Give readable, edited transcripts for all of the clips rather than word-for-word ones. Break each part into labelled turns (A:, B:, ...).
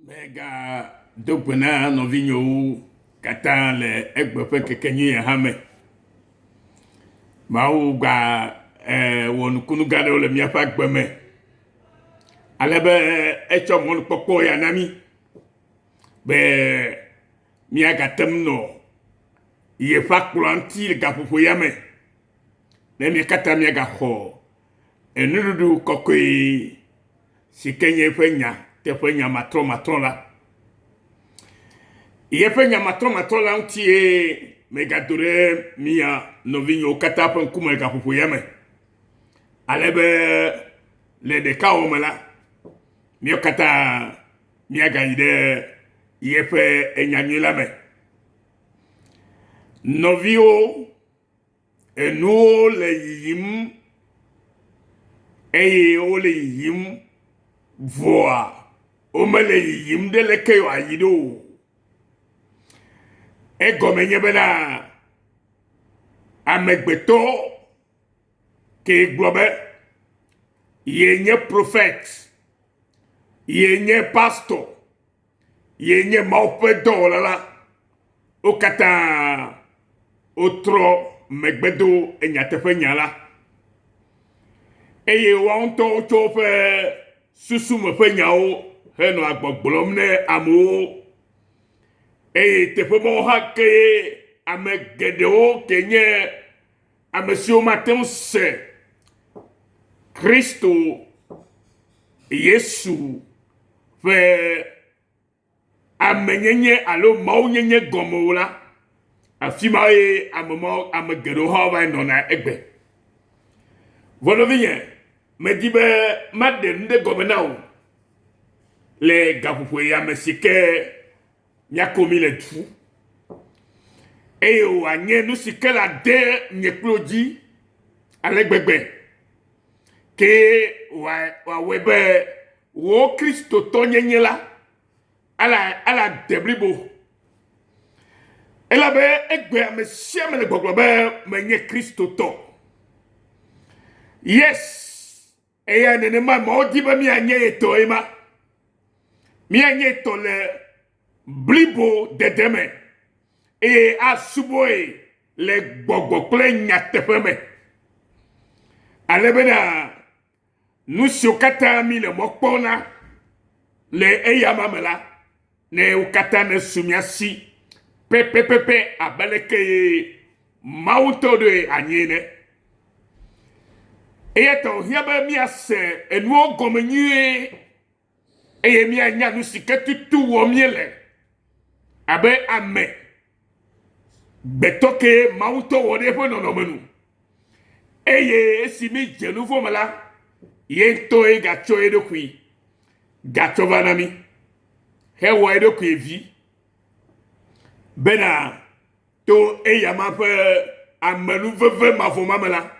A: Megado gbe na nɔvinyewo katã le egbe ƒe ŋkekenyui ya hã me. Mawu gba e wɔ nukunu gã aɖewo le míaƒe agbe me ale be etsɔ mɔnukpɔkpɔ ya na mí be míagate ŋu nɔ yeƒe akplɔa ŋuti le gaƒoƒo ya me ne mí katã míagaxɔ enuɖuɖu kɔkɔe si ke nye eƒe nya teƒe nya matrɔmatrɔ la. Yeƒe nya matrɔmatrɔ la ŋutie megado ɖe mia nɔvinyewo katã ƒe ŋkume le gaƒoƒo ya me. Ale be le ɖekawɔwɔ me la, míawo katã míagayi ɖe yeƒe enyanyui la me. Nɔviwo, Enuwo le yiyim eye wole yiyim vɔa womele yiyim ɖe leke yewoayi ɖo o. Egɔme nye bena amegbetɔ ke gblɔ be ye nye prophet, ye nye pastor, ye nye Mawu ƒe dɔwɔla la, wo katã wotrɔ megbe do nyateƒe nya la. Eye woawo ŋutɔ wotsɔ woƒe susu me ƒe nyawo henɔa gbɔgblɔm ne amewo. Eye teƒe mawo hã kee ame geɖewo ke nye ame siwo mate ŋu se Kristo Yesu ƒe amenyenye alo mawunyenye gɔme o la, afi ma ye ame mawo ame geɖewo hã va nɔna egbe. Vɔ nɔvinye, medi be maɖe nu ɖe gɔme na wò le gaƒoƒo ya me si ke míako mí le du eye wòanye nu si ke le ade nye kple wò dzi ale gbegbe ke wòawɔe be wò Kristotɔnyenye la ala ala de blibo. Elabe egbe ame sia ame le gbɔgblɔ be menye Kristotɔ. Yes, eya nenema Mawu di be míanye ye tɔ ye ma. Míanye tɔ le blibo dede me eye asubɔe le gbɔgbɔ kple nyateƒe me. Ale bena Nu siwo katã míle mɔ kpɔm na le eyama me la, ne wo katã nesu mía si pɛpɛpɛpɛ abe leke ye Mawu ŋutɔ ɖoe anyi ene. Eya ta wòhiã be míase enuwo gɔme nyuie eye míanya nu si ke tutu wɔm míele abe ame gbetɔ ke Mawu ŋutɔ wɔ ɖe eƒe nɔnɔme nu. Eye esi mídze nu vɔ̃ me la, ye ŋutɔe gatsɔ eɖokui gatsɔ va na mí hewɔ eɖokui vi bena To eyama ƒe amenuveve mavɔ ma me la,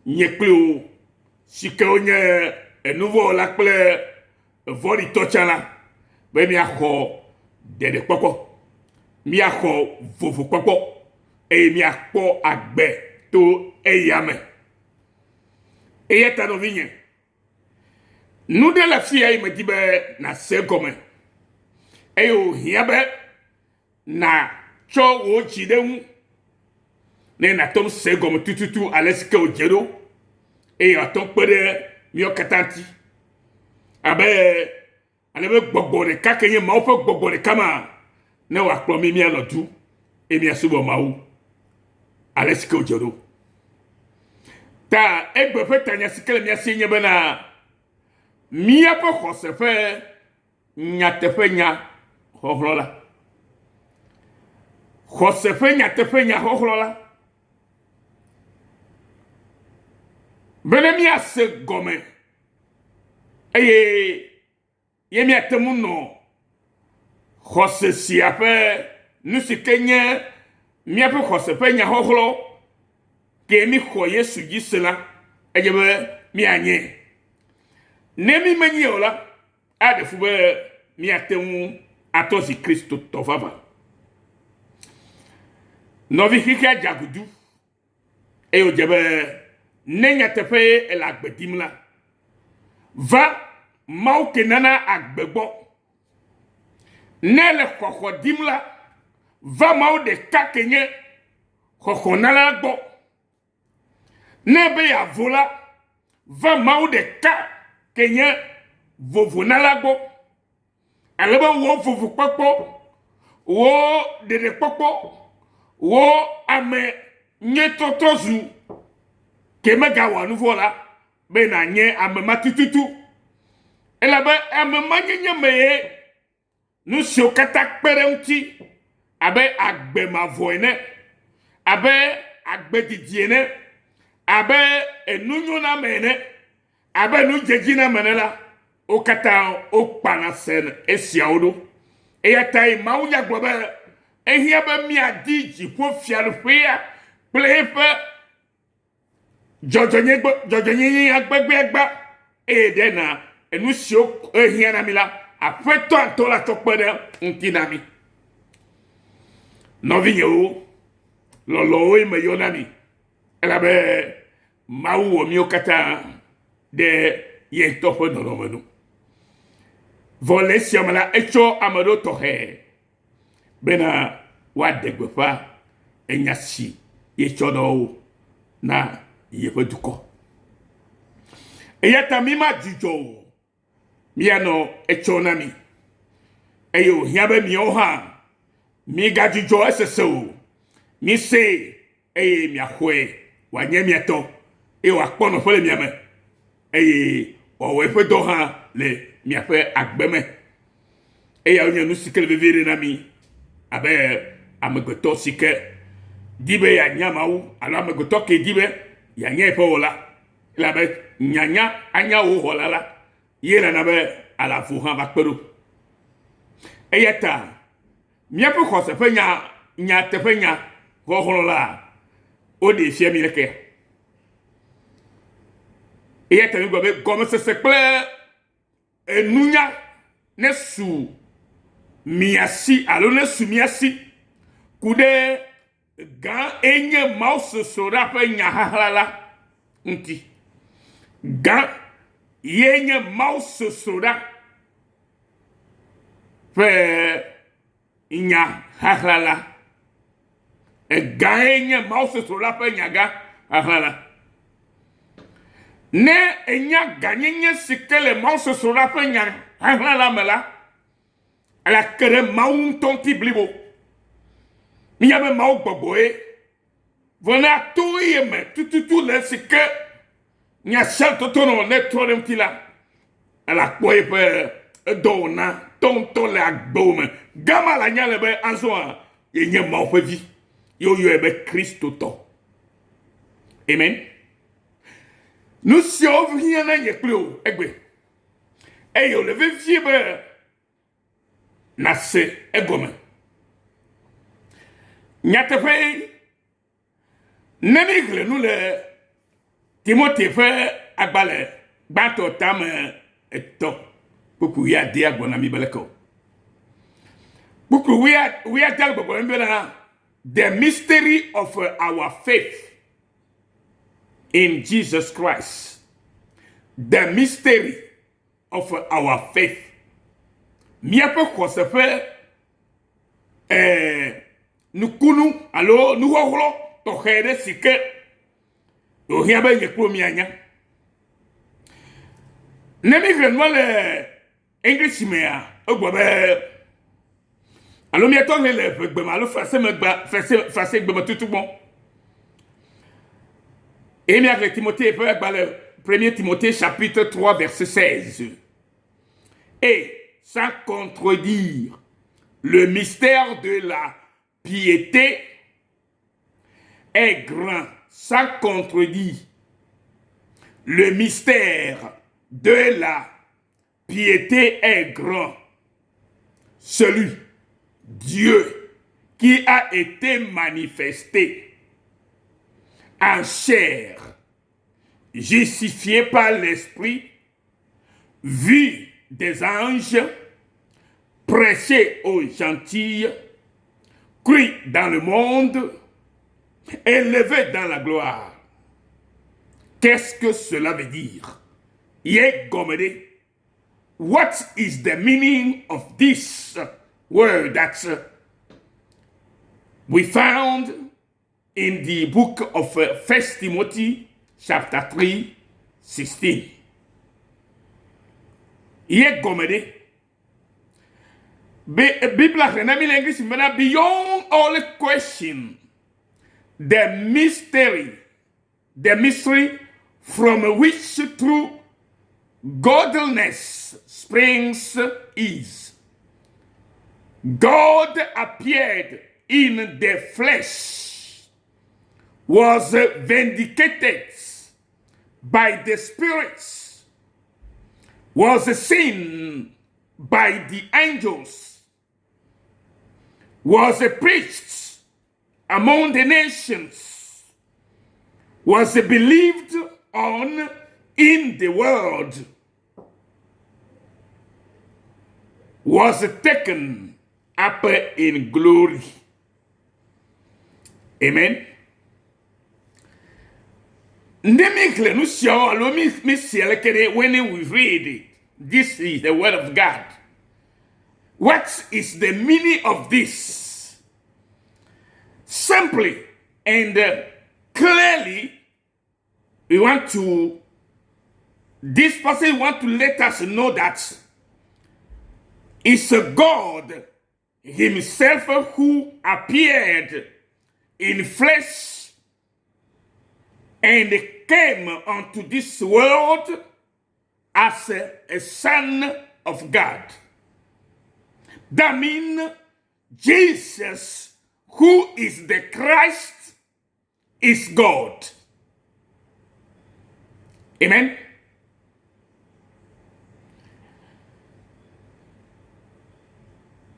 A: nye kpli wò si ke wonye enuvɔwɔla kple vɔ̃ɖitɔ tsã la, be míaxɔ ɖeɖekpɔkpɔ, míaxɔ vovokpɔkpɔ eye míakpɔ agbe to eya me. Eya ta nɔvinye, nu ɖe le afi ya yi medi be nàse egɔme eye wòhiã be Nàtsɔ wò dzi ɖe eŋu ne nàte ŋu se egɔme tututu ale si ke wòdze ɖo eye wòate ŋu kpe ɖe míawo katã ŋuti. Abe ale be gbɔgbɔ ɖeka ke nye Mawu ƒe gbɔgbɔ ɖeka ma ne wòakplɔ mí míanɔ du eye míasubɔ Mawu ale si ke wòdze ɖo. Ta egbe ƒe tanya si ke le mía sie nye bena míaƒe xɔse ƒe nyateƒenya xɔxlɔ la. Xɔse ƒe nyateƒenya xɔxlɔ la. Bene míase gɔme eye ye míate ŋu nɔ xɔse sia ƒe nu si ke nye míaƒe xɔse ƒe nyaxɔxlɔ ke míxɔ Yesu dzi se la, edze be míanye. Ne mí menye o la, aɖe fu be míate ŋu atɔ zi Kristotɔ vavã. Nɔvi xexea dze agudu eye wòdze be ne nyateƒee èle agbe dim la, va Mawu ke nana agbe gbɔ. Ne èle xɔxɔ dim la, va Mawu ɖeka ke nye xɔxɔnala la gbɔ. Ne ebe yeavo la, va Mawu ɖeka ke nye vovonala gbɔ. Ale be wò vovokpɔkpɔ, wò ɖeɖekpɔkpɔ, wò ame nyuitɔtɔ zu ke megawɔa nu vɔ̃ la, be nànye ame ma tututu. Elabe ame ma nyenye mee nu siwo katã kpe ɖe eŋuti abe agbe mavɔ ene, abe agbe didi ene, abe enunyoname ene, abe nudzedziname ene la, wo katã wokpana se esiawo ɖo. Eya tae mawunya gblɔ be ehiã be míadi dziƒofiaɖuƒea kple eƒe dzɔdzɔnyenye gbegbeagba eye ɖe na enu siwo ehiã na mi la, Aƒetɔ ŋutɔ la tsɔ kpe ɖe ŋuti na mi. Nɔvinyewo, lɔlɔ̃woe meyɔ na mi elabe Mawu wɔ míwo katã ɖe ye ŋutɔ ƒe nɔnɔme nu. Vɔ le esia me la, etsɔ ame ɖewo tɔxɛ bena woaɖe gbeƒã enya si yetsɔ na wo na yeƒe dukɔ. Eya ta mi madzudzɔ o, míanɔ etsɔ na mi. Eye wòhiã be miawo hã migadzudzɔ esese o. Misee eye miaxɔe wòanye mia tɔ, eye wòakpɔ nɔƒe le mia me, eye wòawɔ eƒe dɔ hã le miaƒe agbe me. Eyawo nye nu si ke le vevie ɖe na mi abe amegbetɔ si ke di be yeanya Mawu alo amegbetɔ ke di be yeanye eƒe wɔla. Elabe nyanya anya wò xɔla la ye nana be alafo hã va kpe ɖo. Eya ta míaƒe xɔse ƒe nya nyateƒe nya xɔxlɔ̃ la woɖee fia mí lekea. Eya ta mígblɔ be gɔmesese kple enunya nesu mia si alo nesu mía si ku ɖe gã enye mawusosroɖa ƒe nyaxaxla la ŋuti. Gã ye nye mawusosroɖa ƒe nyaxaxla la. Egãe nye mawusosroɖa ƒe nyagã xaxla la. Ne ènya gãnyenye si ke le mawusosroɖa ƒe nya xaxla la me la, ele ake ɖe Mawu ŋutɔ ŋuti blibo. Mínya be Mawu gbɔgbɔe. Vɔ ne ato eye me tututu le esi ke nya sia toto nɔ ne trɔ ɖe ŋuti la, ele akpɔ eƒe edɔwɔna ŋutɔŋutɔ le agbewò me. Gama le anya le be azɔa yenye Mawu ƒe vi. Ye woyɔe be Kristotɔ. Amen. Nu siawo hiã na nye kple wò egbe. Eye wòle vevie be nàse egɔme. Nyateƒee, ne míexlẽ nu le Timote ƒe agbalẽ gbãtɔ tame etɔ̃ kpukpui wuiadea gblɔ na mí be leke o. Kpukpui wuiadea le gbɔgblɔ na mí bena the mystery of our faith in Jesus Christ. The mystery of our faith. Míaƒe xɔse ƒe eh, nukunu alo nuxɔxlɔ tɔxɛ ɖe si ke wòhiã be nye kple mianya. Ne míxlẽ nua le English mea, egblɔ be alo míatɔ hlẽ le ʋegbe me alo frase me tutu gbɔ. Eye míaxlẽ Timothée ƒe agbalẽ 1 Timothée chapitre 3 verset 16. Et sans contredire le mystère de la piété est grand, sans contredire le mystère de la piété est grand. Celui, Dieu, qui a été manifesté en chair, justifié par l'Esprit, vu des anges, prêché aux gentils, cru dans le monde, élevé dans la gloire. Qu'est-ce que cela veut dire? Ye gɔme ɖe. What is the meaning of this? word that we found in the book of First Timothy chapter 3 16. Ye gɔme ɖe. Be Biblia xlẽ na mi le English me bena beyond all question the mystery the mystery from which true godliness springs is God appeared in the flesh, was vindicated by the spirits, was seen by the angels, was preached among the nations, was believed on in the world, was taken up in glory. Amen. Ne mi xlẽ nu siawo alo mi mi se aleke ɖe when we read it, this is the word of God. What is the meaning of this? Simply and clearly, we want to, this person want to let us know that it's a God himself who appeared in flesh and came unto this world as a son of God. That means Jesus, who is the Christ, is God. Amen.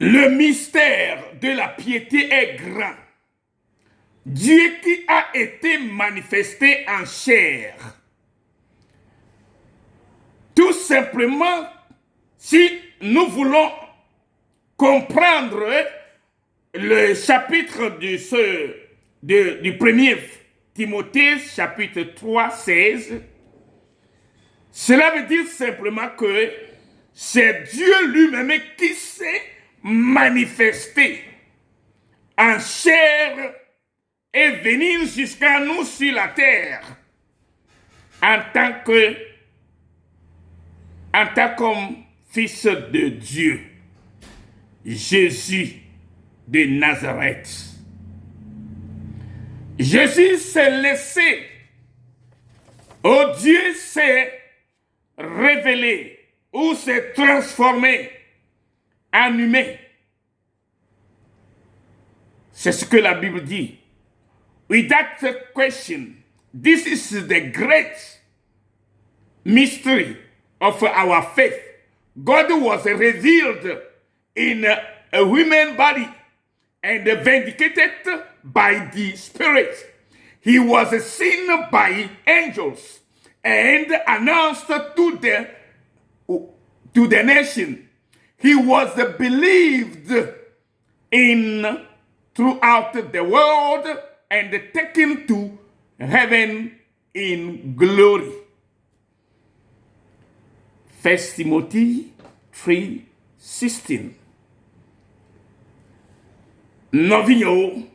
A: Le mystère de la piété est grand. Dieu qui a été manifesté en chair. Tout simplement, si nous voulons comprendre le chapitre du, ce, de, du premier Timothée, chapitre 3, 16, cela veut dire simplement que c'est Dieu lui-même qui s'est manifesté en chair et venir jusqu'à nous sur la terre en tant que en tant comme fils de Dieu, Jésus de Nazareth. Jésus s'est laissé, oh Dieu s'est révélé ou s'est transformé en humain. C'est ce que la Bible dit. With that question, this is the great mystery of our faith. God was revealed in a human body and vindicated by the Spirit. He was seen by angels and announced to the, to the nation. He was believed in throughout the world and taken to heaven in glory. First Timothy 3:16. Nɔvinyewo,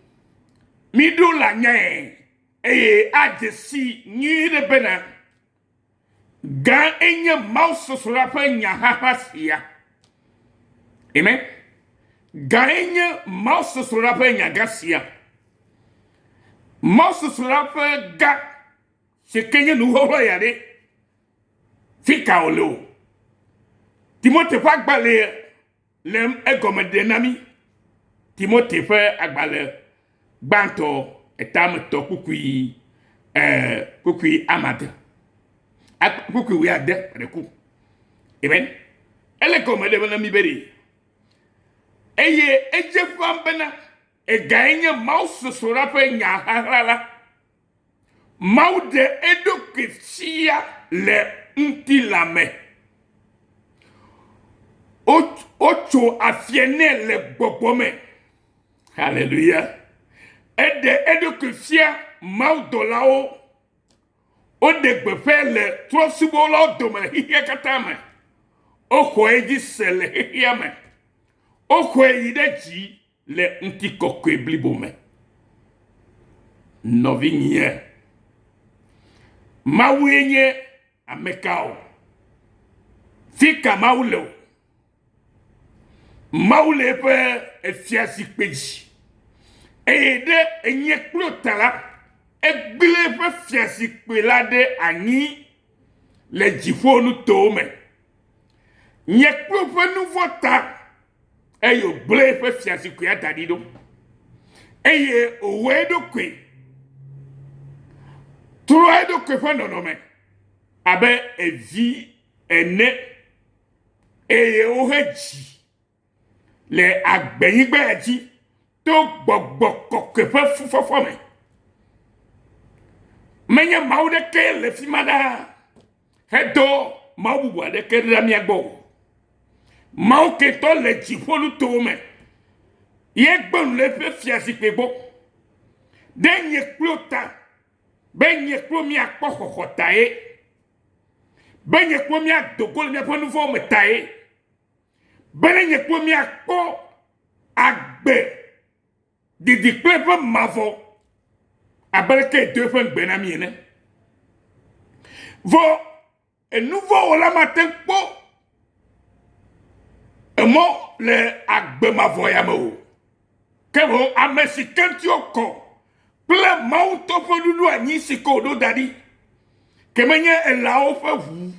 A: miɖo la nyae eye adze si nyuie ɖe bena gã enye mawusosroɖa ƒe nyaxaxa sia. Amen. Gã enye mawusosroɖa ƒe nyagã sia. Mawusosroɖa ƒe gã si ke nye nuxɔxlɔ̃ ya ɖe fi ka wòle o. Timote ƒe agbalẽ le egɔme ɖe na mí. Timote ƒe agbalẽ gbãtɔ etametɔ kpukpui eh, kpukpui amade kpukpui wuiade ɖe ku. Amen. Ele gɔme ɖe na mí be ɖe eye edze ƒã bena egae nye mawusosroɖa ƒe nya xaxla la. Mawu ɖe eɖokui fia le ŋutilã me. Wotso afia nɛ le gbɔgbɔ me. Haleluya. Eɖe eɖokui fia mawudɔlawo. Woɖe gbeƒãe le trɔ̃subɔlawo dome le xexea katã me. Woxɔ edzi se le xexea me. Woxɔe yi ɖe dzi le ŋutikɔkɔe blibo me. Nɔvinye, Mawue nye ameka o? Fika Mawu le o? Mawu le eƒe efiazikpui dzi eye ɖe enye kple ta la, egblẽ eƒe fiazikpui la ɖe anyi le dziƒo nutowo me. Nye kple ƒe nu vɔ̃ ta eye wògblẽ eƒe fiazikpuia da ɖi ɖo. Eye wòwɔ eɖokui, trɔ eɖokui ƒe nɔnɔme abe evi ene eye wohe dzi le agbenyigba ya dzi to gbɔgbɔ kɔkɔe ƒe fufɔfɔ me. Menye Mawu ɖeke le fi ma ɖaa hedo Mawu bubu aɖeke ɖe mía gbɔ o. Mawu ketɔ le dziƒonutowo me ye gbe nu le eƒe fiazikpui gbɔ. Ɖe nye kple ta be nye kple míakpɔ xɔxɔ tae. Be nye kple míado go le míaƒe nu vɔ̃wo me tae. Be ne nye kple míakpɔ agbe didi kple eƒe mavɔ abe leke edo eƒe ŋugbe na mí ene. Vɔ enuvɔwɔla mate ŋu kpɔ emɔ le agbe mavɔ ya me o. Ke boŋ ame si ke ŋuti wokɔ kple Mawu ŋutɔ ƒe ɖoɖo anyi si ke wòɖo da ɖi, ke menye elãwo ƒe ʋu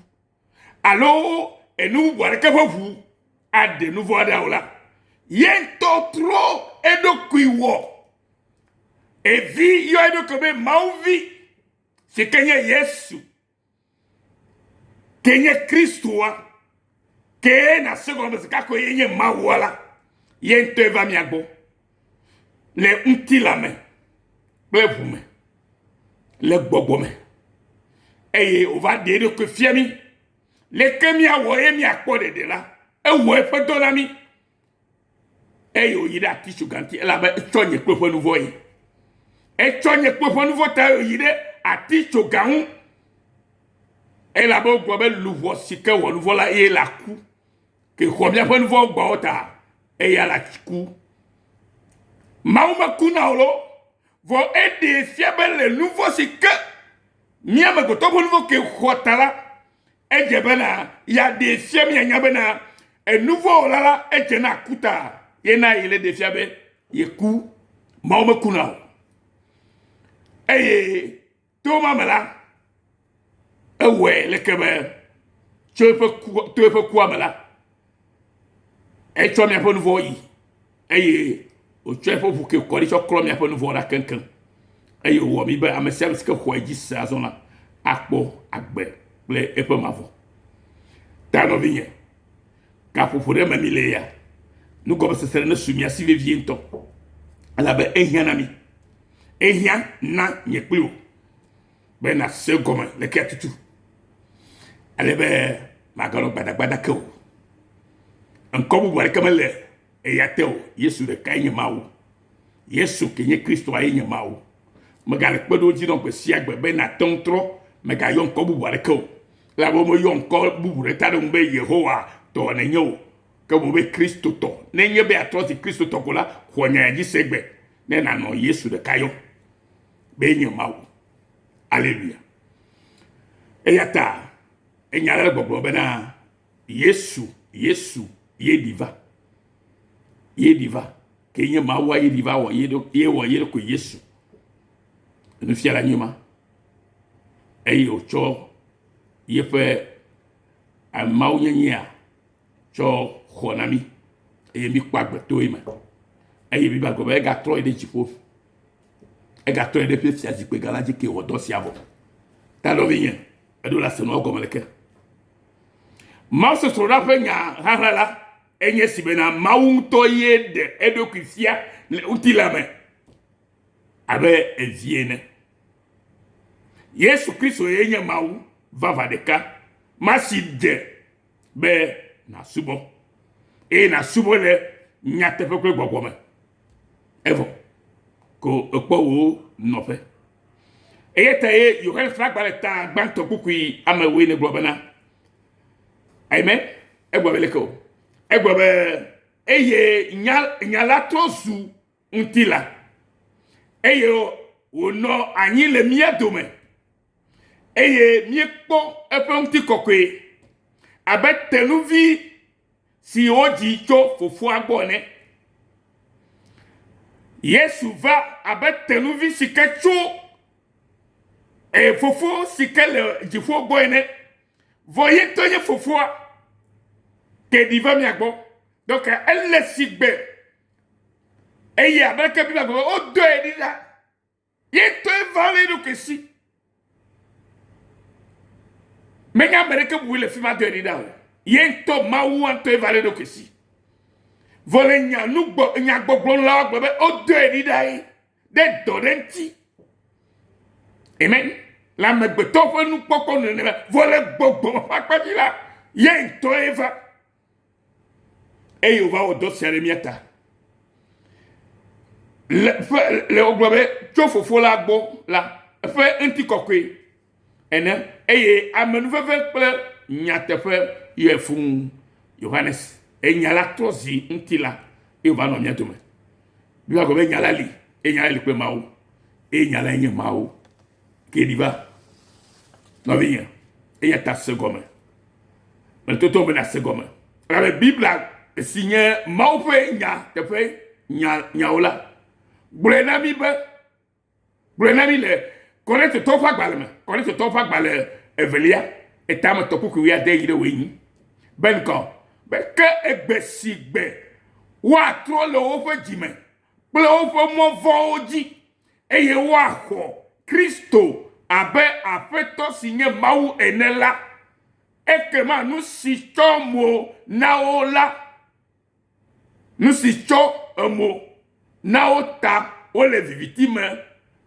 A: alo enu bubu aɖeke ƒe ʋu aɖe nu vɔ̃ aɖe o la, ye ŋutɔ trɔ eɖokui wɔ evi yɔ eɖokui be Mawu vi si ke nye Yesu ke nye Kristoa ke nase gɔme sika ko ye nye Mawua la ye ŋutɔe va mia gbɔ le ŋutilã me kple ʋu me le gbɔgbɔ me eye wòva ɖe eɖokui fia mí. Leke míawɔ ye míakpɔ ɖeɖe la, ewɔ eƒe dɔ na mí eye wòyi ɖe atitsoga ŋuti elabe etsɔ nye kple ƒe nu vɔ̃ yi. Etsɔ nye kple ƒe nu vɔ̃ ta wòyi ɖe atitsoga ŋu elabe wogblɔ be luʋɔ si ke wɔ nu vɔ̃ la ye la ku. Ke xɔ míaƒe nu vɔ̃wo gbɔwo ta eya la ku. Mawu mekuna o lo. Vɔ eɖee fia be le nu vɔ̃ si ke mía amegbetɔ ƒe nu vɔ̃ ke xɔ ta la, edze bena yeaɖee fia míanya bena enu vɔ̃ wɔla la edze na ku ta ye na ye le ɖee fia be yeku. Mawu mekuna o. Eye To ma me la, ewɔe leke be tso eƒe ku to eƒe kua me la, etsɔ miaƒe nu vɔ̃ yi eye wòtsɔ eƒe ʋu ke kɔ ɖi tsɔ klɔ miaƒe nu vɔ̃ ɖa keŋkeŋ. Eye wòwɔ mi be ame sia ame si ke xɔe dzi se azɔ la akpɔ agbe kple eƒe mavɔ. Ta nɔvinye, gaƒoƒo ɖe me mi le ya, nugɔmesese ɖe nesu mia si vevie ŋutɔ elabe ehiã na mi. Ehiã na nye kpli wò be nàse egɔme lekea tutu ale be màganɔ gbadagbada ke o. Ŋkɔ bubu aɖeke mele eya te o. Yesu ɖekae nye Mawu. Yesu ke nye Kristoa ye nye Mawu. Megale kpeɖodzi nɔ gbe sia gbe be nàte ŋu trɔ, mègayɔ ŋkɔ bubu aɖeke o. Elabe womeyɔ ŋkɔ bubu ɖe ta ɖe ŋu be Yehowa tɔ nènye o, ke boŋ be Kristotɔ. Nenye be àtrɔ zi Kristotɔ ko la, xɔ nya ya dzi se egbe. ne nànɔ Yesu ɖeka yɔ be enye Mawu. Aleluya. Eya ta enya le gbɔgblɔ bena Yesu, Yesu ye ɖi va. Ye ɖi va. Ke nye Mawua ye ɖi va wɔ ye ɖo ye wɔ ye ɖokui Yesu. Nufiala nyui ma. Eye wòtsɔ yeƒe mawunyenyea tsɔ xɔ na mí eye míkpɔ agbe to eme. Eye Biblia gblɔ be egatrɔ yi ɖe dziƒo. Egatrɔ yi ɖe eƒe fiazikpui gã la dzi ke wɔ dɔ sia vɔ. Ta nɔvinye, eɖo la se nua gɔme leke. Mawu sosroɖa ƒe nya xaxlã la enye si bena Mawu ŋutɔ ye ɖe eɖokui fia le ŋutilã me abe evi ene. Yesu Kristo ye nye Mawu vavã ɖeka ma si dze be nàsubɔ eye nàsubɔ le nyateƒe kple gbɔgbɔ me. Evɔ ko èkpɔ wò nɔƒe. Eya ta ye Yohanes ƒe agbalẽ ta gbãtɔ kpukpui ame ewoe ne gblɔ bena, Amen. Egblɔ be leke o? Egblɔ be. Eye nya, nya la trɔ zu ŋutilã, eye wònɔ anyi le mía dome, eye míekpɔ eƒe ŋutikɔkɔe abe tenuvi si wodzi tso fofoa gbɔ ene. Yesu va abe tenuvi si ke tso e, fofo si ke le dziƒo gbɔ ene. Vɔ ye ŋutɔ nye fofoa ke ɖi va mia gbɔ. Donc ele si gbe eye abe ke Biblia gblɔ be wodɔe ɖi ɖa. Ye ŋutɔe va le eɖokui si. Menye ame ɖeke bubui le fi ma dɔe ɖi ɖa o. Ye ŋutɔ Mawu ŋutɔe va le eɖokui si. Vɔ le nya nugbɔ nyagbɔgblɔ nu la woagblɔ be wodɔe ɖi ɖa ye ɖe dɔ ɖe ŋuti. Amen. Le amegbetɔ ƒe nukpɔkpɔ nu nenema. Vɔ le gbɔgbɔ ƒe akpa dzi la, ye ŋutɔe va. Eye wòva wɔ dɔ sia ɖe mía ta. Le ƒe le wogblɔ be tso fofo la gbɔ la eƒe ŋutikɔkɔe ene eye amenuveve kple nyateƒe yɔe fũu. Yohanes enya la trɔ zi ŋutilã eye wòva nɔ mía dome. Biblia gblɔ be nya la li eye nya la li kple Mawu eye nya lae nye Mawu. Ke ɖi va nɔvinye eya ta se gɔme. Mele toto be nàse gɔme. Elabe Biblia si nye Mawu ƒe nya teƒe nya nyawo la gblɔe na mí be gblɔe na mí le Korintotɔwo ƒe agbalẽ me, Korintotɔwo ƒe agbalẽ evelia, etame tɔ kpukpui wuiade yi ɖe wuienyi. Be ŋkɔ be ke egbe si gbe woatrɔ le woƒe dzime kple woƒe mɔ vɔ̃wo dzi eye woaxɔ Kristo abe Aƒetɔ si nye Mawu ene la, ekema nu si tsɔ mo na wo la, nu si tsɔ emo na wo ta wole viviti me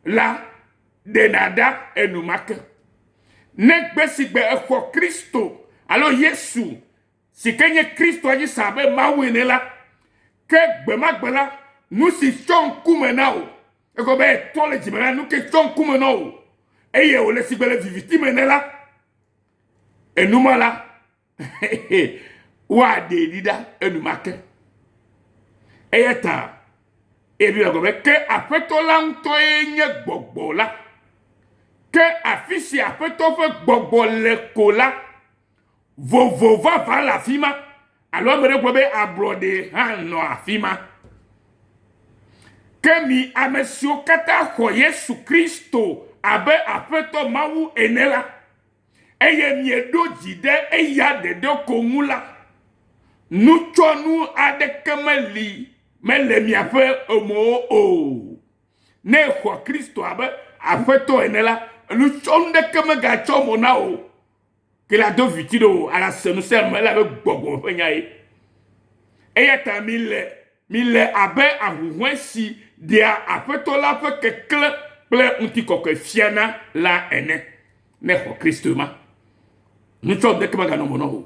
A: la ɖena ɖa enumake. Ne gbe si gbe èxɔ Kristo alo Yesu si ke nye Kristoa dzi se abe Mawu ene la, ke gbemagbe la, nu si tsɔ ŋkume na wò, egɔme be etɔ le dzime la, nu ke tsɔ ŋkume na wò, eye wòle sigbe le viviti me ene la, enuma la, woaɖee ɖi ɖa enumake. Eya ta eye Biblia gblɔ be ke Aƒetɔ la ŋutɔe nye gbɔgbɔ la. Ke afi si Aƒetɔ ƒe gbɔgbɔ le ko la, vovo vavã le afi ma, alo ame ɖe gblɔ be ablɔɖe hã nɔ afi ma. Ke mi ame siwo katã xɔ Yesu Kristo abe Aƒetɔ Mawu ene la, eye mieɖo dzi ɖe eya ɖeɖe ko ŋu la, nutsɔnu aɖeke meli mele miaƒe amewo o. Ne èxɔ Kristo abe Aƒetɔ ene la, nutsɔnu ɖeke megatsɔ mo na wò ke la do viti ɖe wò ala se nu sia nu elabe gbɔgbɔ ƒe nya ye. Eya ta mi le mi le abe ahuhɔ̃e si ɖea Aƒetɔ la ƒe keklẽ kple ŋutikɔkɔe fiana la ene. Ne xɔ Kristo ma, nutsɔ ɖeke meganɔ mo na wò.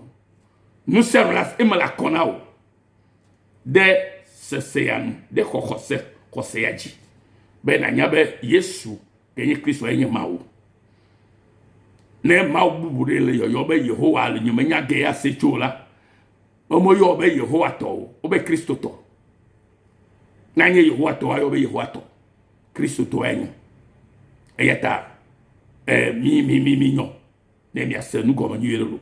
A: Nu sia nu la eme le akɔ na wò. Ɖe sese ya nu, ɖe xɔxɔse xɔse ya dzi be nànya be Yesu ke nye Kristo ye nye Mawu. Ne Mawu bubu ɖe le yɔyɔ be Yehowa le nyemenya ge ya se tso la, womeyɔ be Yehowa tɔ o, wobe Kristo tɔ. Ne anye Yehowa tɔ, woayɔ be Yehowa tɔ. Kristo tɔ enye. Eya ta eh, mi mi mi mi nyɔ ne miase nu gɔme nyuie ɖe lo.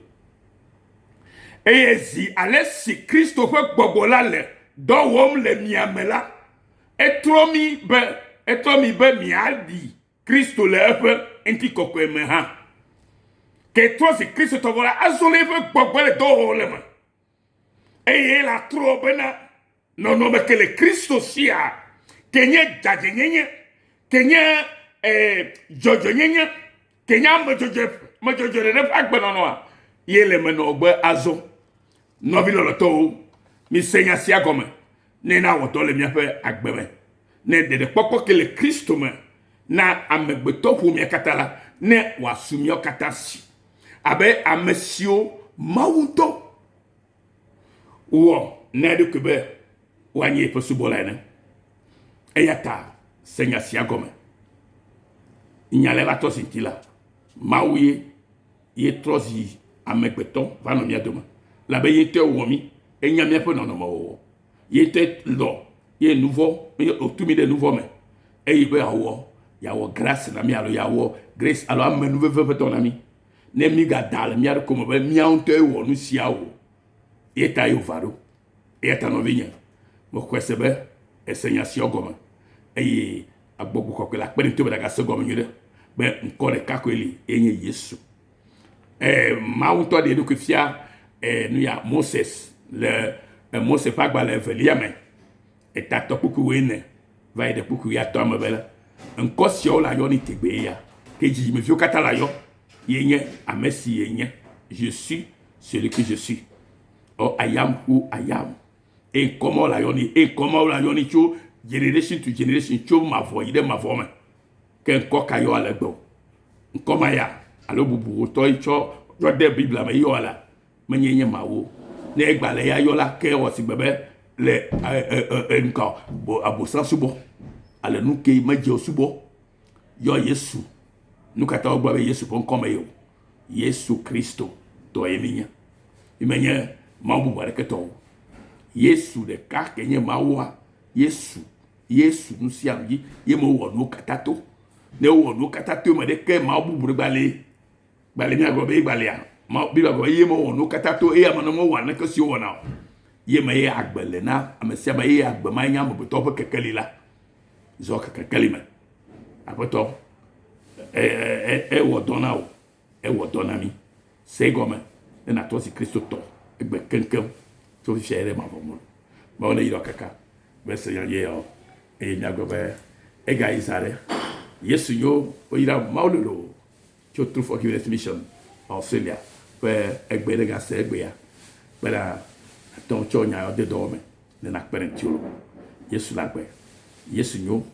A: Eye zi ale si Kristo ƒe gbɔgbɔ la le dɔ wɔm le mia me la, etrɔ mi be etrɔ mi be miaɖi Kristo le eƒe ŋutikɔkɔe me hã. Ke trɔ zi Kristotɔ vɔ la, azɔ le eƒe gbɔgbɔ le dɔ wɔm le me. Eye la trɔ bena nɔnɔme ke le Kristo sia, ke nye dzadzɛnyenye, ke nye eh, dzɔdzɔenyenye, ke nye ame dzɔdzɔe ame dzɔdzɔe ɖeɖe ƒe agbenɔnɔa, ye le me nɔ gbe azɔ. Nɔvi lɔlɔtɔwo, mise nya sia gɔme ne nawɔ dɔ le míaƒe agbe me. Ne ɖeɖekpɔkpɔ ke le Kristo me na amegbetɔ ƒomea katã la, ne wòasu míawo katã si abe ame siwo Mawu ŋutɔ wɔ na eɖokui be woanye yeƒe subɔla ene. Eya ta se nya sia gɔme. Nya la va trɔ zi ŋuti la, Mawu ye ye trɔ zi amegbetɔ va nɔ mía dome. Labe ye ŋutɔe wɔ mí, enya míaƒe nɔnɔmewɔwɔ. Ye ŋutɔe lɔ ye nuvɔ, ye wòtu mí ɖe nuvɔ me eye be yeawɔ yeawɔ grâce na mí alo yeawɔ grace alo amenuveve ƒe dɔ na mí. Ne mígada le mía ɖokui me be míawo ŋutɔe wɔ nu sia o, ye ta ye wòva ɖo. Eya ta nɔvinye, mexɔe se be èse nya siawo gɔme eye Gbɔgbɔ Kɔkɔe la kpe ɖe ŋutiwò be nàgase egɔme nyuie ɖe be ŋkɔ ɖeka koe li ye nye Yesu. E, Mawu ŋutɔ ɖe eɖokui fia e, nu ya Moses le e, Mose ƒe agbalẽ evelia me etatɔ kpukpui wuiene va yi ɖe kpukpui wuiatɔ̃a me be la, ŋkɔ siawo le ayɔ nɛ tegbee ya ke dzidzimeviwo katã le ayɔ ye nye ame si ye nye. Je suis celui que je suis. Or I am who I am. Eye ŋkɔ mawo le ayɔ nɛ, eye ŋkɔ mawo le ayɔ nɛ tso generation to generation, tso mavɔ yi ɖe mavɔ me. Ke ŋkɔ ka yɔ ale egbe o? Ŋkɔ ma ya alo bubu wòtɔ yi tsɔ tsɔ de Biblia me yɔ alea, menye nye Mawu o. Ne egba le ya yɔ la, ke ewɔ sigbe be le ŋkɔ abosam subɔ ale nu ke medze o subɔ yɔ Yesu. Nu ka ta wogblɔ be Yesu ƒe ŋkɔ me ye o? Yesu Kristo tɔe míenye. Mímenye Mawu bubu aɖeke tɔ o. Yesu ɖeka ke nye Mawua. Yesu, Yesu nu sia nu dzi ye mewɔ nuwo katã to. Ne wowɔ nuwo katã to eme ɖe ke Mawu bubu ɖe gbalee. Gbalee míagblɔ be ye gbalea. Mawu Biblia gblɔ be ye mewɔ nuwo katã to eye ame mewɔ naneke si wowɔna o. Ye me ye agbe le na ame sia ame eye agbe ma nye amegbetɔwo ƒe kekeli la. Zɔ kekeli me. Aƒetɔ, ewɔ dɔ na wò, ewɔ dɔ na mí. Se egɔme ne nàtrɔ zi Kristotɔ egbe keŋkeŋ tso fifia yi ɖe mavɔ me. Mawu ne yra kaka be se nya ye yawo eye míagblɔ be egayi zã ɖe. Yesu nyo woyra Mawu lolo tso True Forgiveness Mission Australia ƒe egbe ɖe gase egbea bena àte ŋu tsɔ nya yawo de dɔwɔ me ne nakpe ɖe ŋutiwò. Yesu le agbe. Yesu nyo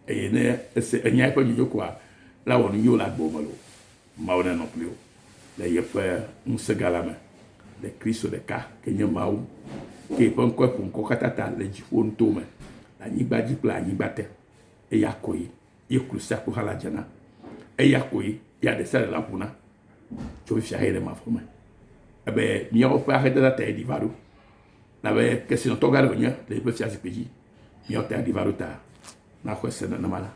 A: eye ne ese enya eƒe nyonyo koa, la wɔ nu nyuiwo le agbewò me loo. Mawu nenɔ kpli wò le yeƒe ŋusẽ gã la me le Kristo ɖeka ke nye Mawu ke yeƒe ŋkɔe ƒo ŋkɔ katã ta le dziƒo nutowo me, le anyigba dzi kple anyigba te. Eya koe ye klu sia klu hã la dze na. Eya koe ya ɖe sia ɖe la ʋu na tso fifia heyi ɖe mavɔ me. Ebe míawo ƒe ahedada ta yeɖi va ɖo. Labe kesinɔtɔ gã ɖe wònye le yeƒe fiazikpui dzi. Míawo ta yeɖi va ɖo ta naxɔe se nenema la,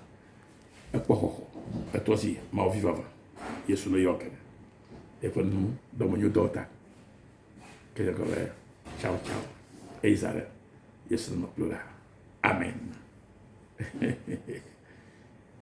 A: ekpɔ xɔxɔ, etrɔ zi Mawu vi vavã, Yesu ne yɔ ke eƒe nu dɔmenyodɔwo ta. Ke gɔme ciao ciao. Eyi zã ɖe Yesu nɔ kpli la. Amen.